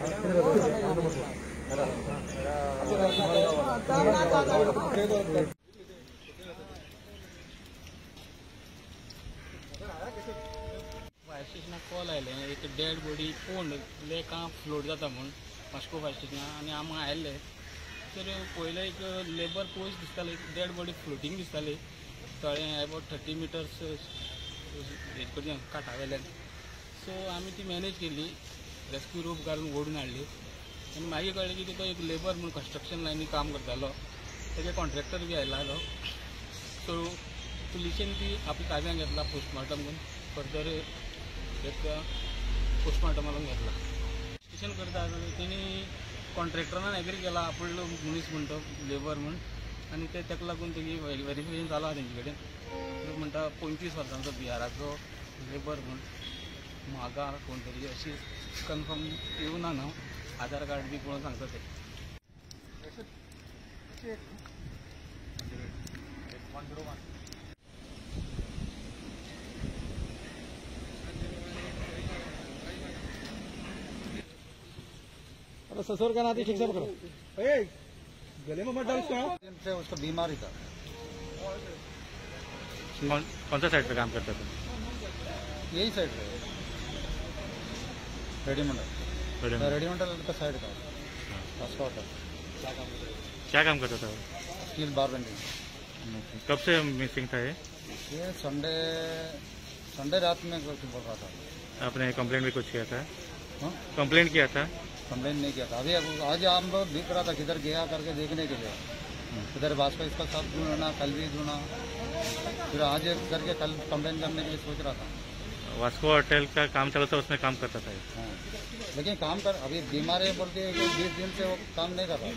Fire स्टेशनाक call आयलें एक dead body pond लेकां float जाता म्हूण वास्को फायर स्टेशनाक आनी आमी आयिल्ले तर पयलें एक लेबर पयस दिसताली, एक डेड बॉडी फ्लोटींग दिसताली तळें अबावट 30 मिटर्स हेजे कडच्यान काटा वेल्यान. सो आमी ती मॅनेज केली, रेस्क्यू रोप घालून ओडून हाडली आनी मागीर कळ्ळें की तो एक लेबर म्हूण कंस्ट्रक्शन लायनी काम करतालो, तेजे कॉन्ट्रॅक्टर बी आयला. सो पुलिशेन ती आपल्या ताब्यान घेतला पोस्टमार्टम करून फर्दर एक पोस्टमार्टमाक घेतला. स्टेशन करता तेणी कॉन्ट्रॅक्टरान एग्री केला आपलो मनीस म्हण तो लेबर म्हण आनी ते ताका लागून तेजी वेरिफिकेशन चालू आसा तेंचे कडेन. म्हणटा 25 वर्सांचो बिहाराचो लेबर म्हण म्हागा कोण तरी अशी कन्फर्म येवना न्हू, आधार कार्ड बी पळोवन सांगता ते. अरे ससुर का नाती ठीक से पकड़ो, ए गले में मत डाल उसको। उसको बीमारी था। कौन सा साइड पे काम करता था? यही साइड पे, रेडीमंडल का साइड था। क्या काम करता था? Steel bar bending. कब से मिसिंग था ये? ये संडे रात में बोल रहा था। आपने कंप्लेंट भी कुछ किया था? कंप्लेंट किया था? कंप्लेंट नहीं किया था। अभी आज हम लोग दिख रहा था किधर गया करके देखने के लिए, इधर वास्को इसका सब ढूंढना, कल भी ढूंढा, फिर आज करके कल कंप्लेंट करने के लिए सोच रहा था। वास्को होटल का काम चला था, उसमें काम करता था। हाँ, लेकिन काम कर अभी बीमार है बोल के 20 दिन से वो काम नहीं कर रहा।